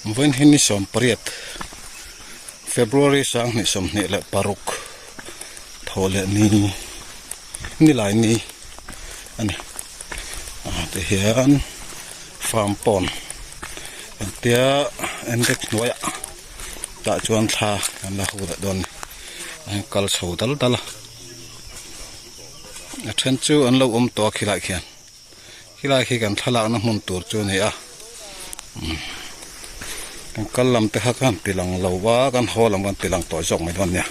Vawiin hi ni 18 February 2026 thawh leh ni nilai ni a ni. Ah tihian farm pond kan tia index hnuaiah tah chuan thla kan la ho leh dawn a ni. A kal chho dal dal a. A then chu an lo awm tawh a khilai khian khilai khi kan thlalakna hmun tur chu a ni a kan kal lam te kha kan ti lang lo a kan haw lam kan ti lang tawh zawk mai dawn a nia.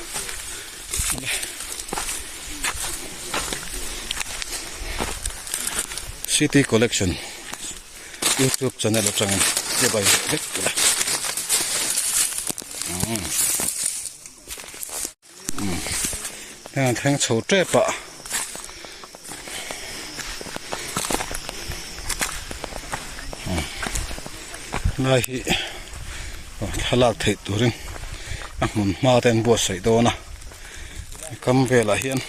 City collection youtube channel atangin chibai vek ila. Heng an thleng chho tep a. Lai hi thlalak theih turin a hmun hma te an buatsaih dawn a kam velah hian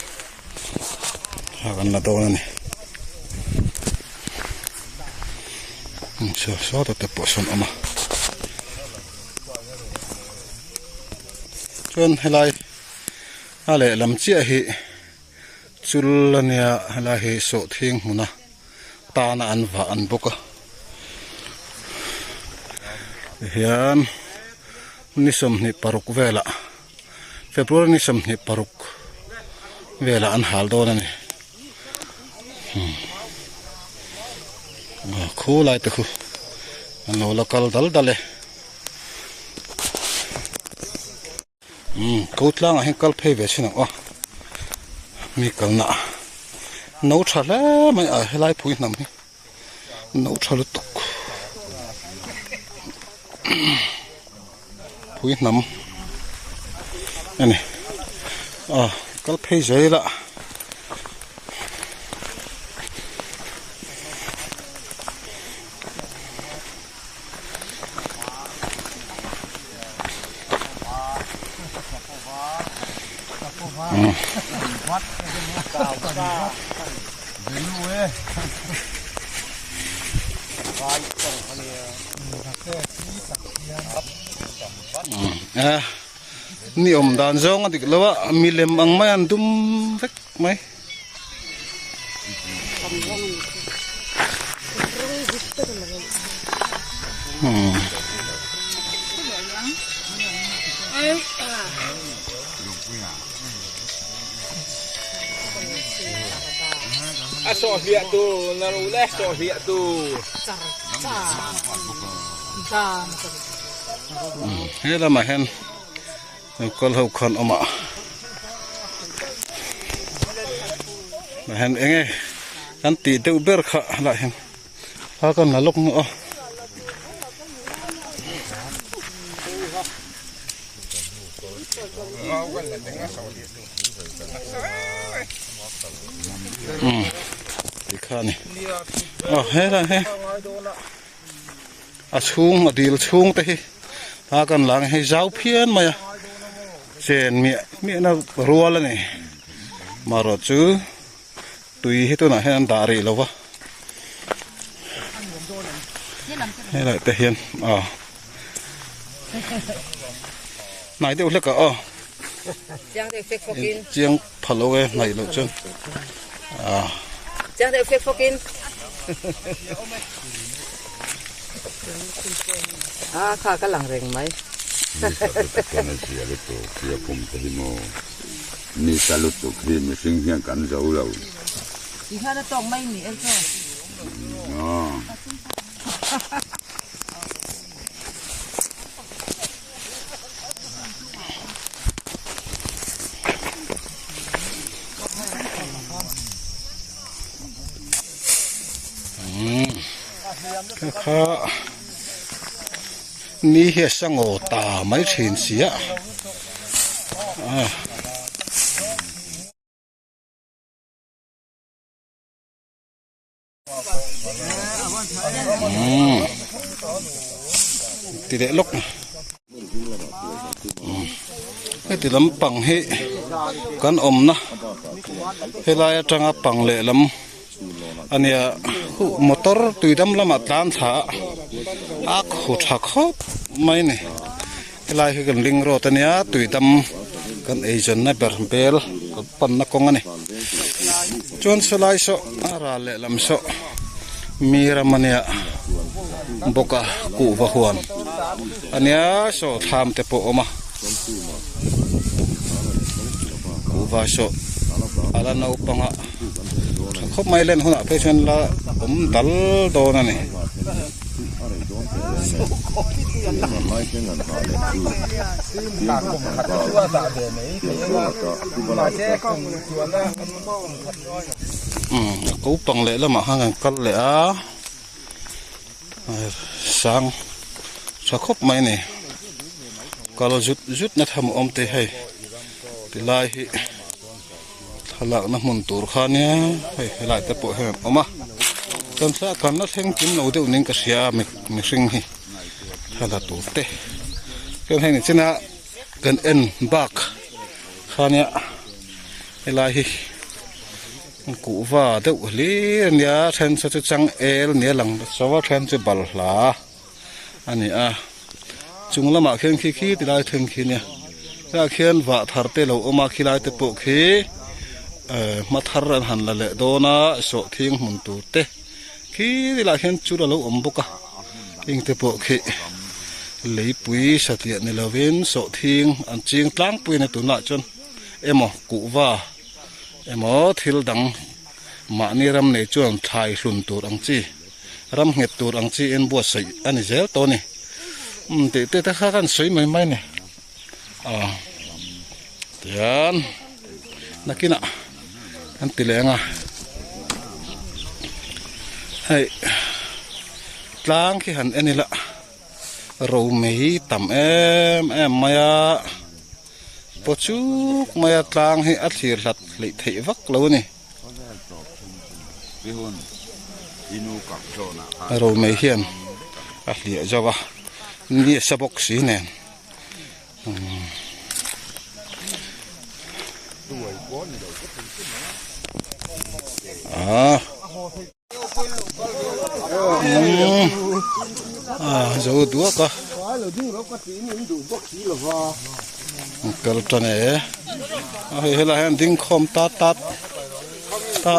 thlalak an la dawn a ni. Saw te pawh sawn a awm a. Chuan helai a lehlam chiah hi chul a nia helai hi sawhthing hmuna tana an vah an bawk a tihian ni 26 velah February ni 26 velah an hal dawn a ni khu lai te khu an lo la kal dal dal e. Umm ko tlangah hian kal phei ve thin ang aw mi kalna no tha hle mai a helai phui hnam hi no tha lutuk phui hnam a ni a kal phei zel a. Ni awm dan zawng a dik lo a milem ang mai an dum vek mai. A sawh hliah tu na ru le sawh hliah tu. He lamah hian kal ho khan awm a tah hian eng nge kan tih deuh ber kha lah hian thla kan la lawk nuah a. Umm tikha a ni aw helai hi a chhung a dil chhung te hi a kan lang hei zau phian mai a chen miah miah na rual a ni marawh chu tui hi tunah hian an dah rih lo va helai te hian aw hnai deuh hlek ah aw chiang pha lo e hnaih loh chuan ah. Chiang deuh fek fawkin. Ah kha ka lang reng mai. Ni sa lutuk chuan a zia lutuk hi a pum te hi maw. Ni sa lutuk hi mihring hian kan zo lo. Ti khan a tawk mai ni el chaw. Aw. Kha kha ni hi a sangaw ta mai thin si a ah. Ti leh lawk heti lampang hi kan awmna helai atanga pang lehlam ania huh motor tuidam lamah tlan thla a a khu tha khawp mai a ni helai hi kan ring road a nia tuidam kan eizawnna ber bel kan panna kawng a ni chuan sawlai saw a ral lehlam saw mi ram a nia bawk a kuhva huan a nia saw thlam te pawh a awm a kuhva saw a la naupang a tha khawp mai len hunah phei chuan la awm dal dawn a ni. A ko pang leh lamah khan kan kal leh a sang tha khawp mai a ni kal zut zut na tham a awm te hei tilai hi thlalakna hmun tur kha nia hei helai te pawh hian an awm a chuan thla kan la thleng kim lo deuh niin ka hria a mihring hi thla la tur te chuan hei nichina kan en bak kha nia helai hi kuhva deuh hlir a nia then saw chu changel nia lang chho a then chu balhla a ni a chung lamah khian khi khi ti lai thleng khi nia tlaiah khian vah thar te lo awm a khilai te pawh khi ehh hma thar an han la leh dawn a sawhthing hmun tur te khi tilaiah khian chul a lo awm bawk a heng te pawh khi leipui satliah ni lovin sawhthing an ching tlangpui a ni tunah chuan emaw kuhva emaw thil dang mahni ram nei chuan thlai hlun tur ang chi. Ram nghet tur ang chi en buatsaih a ni zel tawh a ni. Umm tih te te kha kan sawi mai mai a ni. Aw tihian nakinah kan ti leh ang a. Hei tlang khi han en ila romei tam em em mai a. Paw chuk mai a tlang hi a thlir hlat hleih theih vak lo a ni. Romei hian a hliah zo a ni a sa bawk si nen ah a zo duak a kal tan e a hei helai hian ding khawm tat tat ta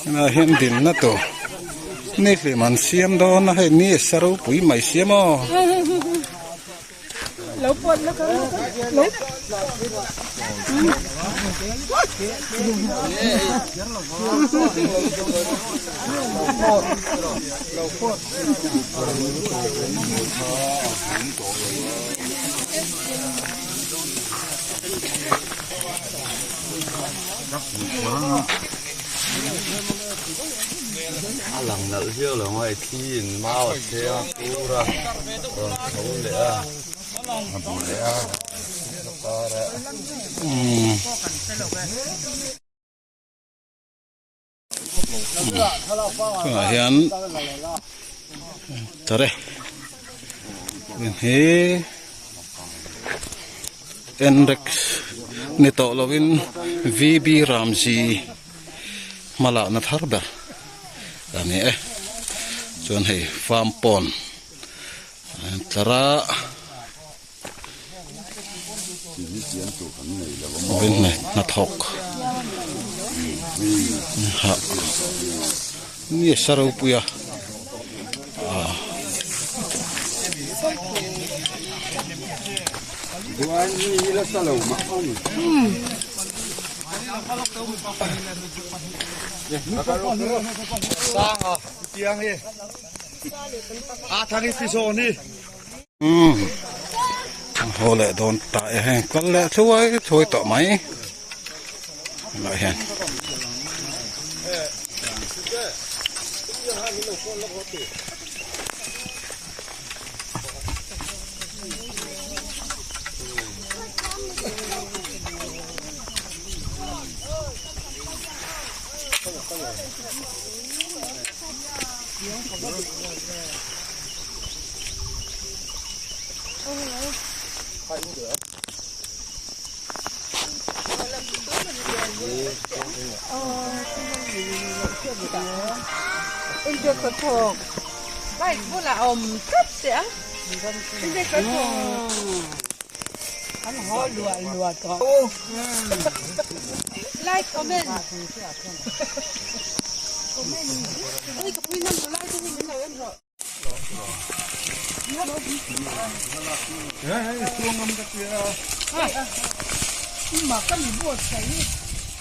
helai hian dinna tur ni hlim an siam dawn a hei ni a sa ropui mai siam aw. A lang nalh viau lo ang a thi in mau a chheng a kur a rawn tho leh a a bu leh a kar a. Tunah hian tare hi Nrex ni tawh lovin VB Ramji hmalakna thar ber a ni e chuan hei farm pond tlar a. Hnathawk hah nge sa ropui a ah. Umm haw leh dawn ta e heng kal leh thuai thuai tawh mai helaiah hian.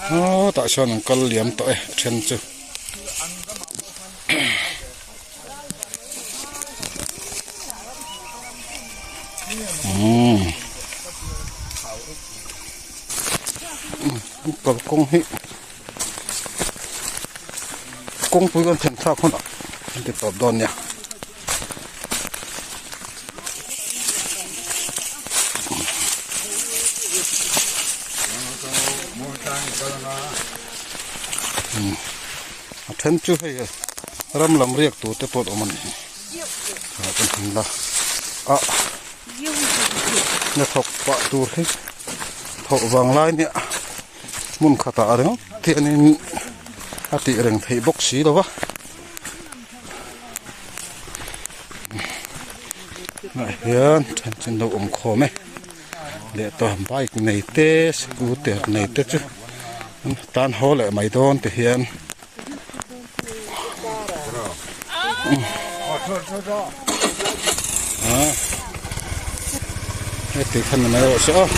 Aw tah chuan an kal liam tawh e a then chu. Umm kalkawng hi kawngpui kan thlen thlak hunah an ti tawp dawn nia. A then chu hei ram lam riak tur te pawh awm a ni ah kan han la a hnathawk pah tur hi thawh vang lai nia hmun khatah ringawt hianin a tih reng theih bawk si lo va ah hian then chu an lo awm khawm e leh tawh bike nei te scooter nei te chu an tan haw leh mai dawn ti hian. Heti khan ni mai rawh se aw.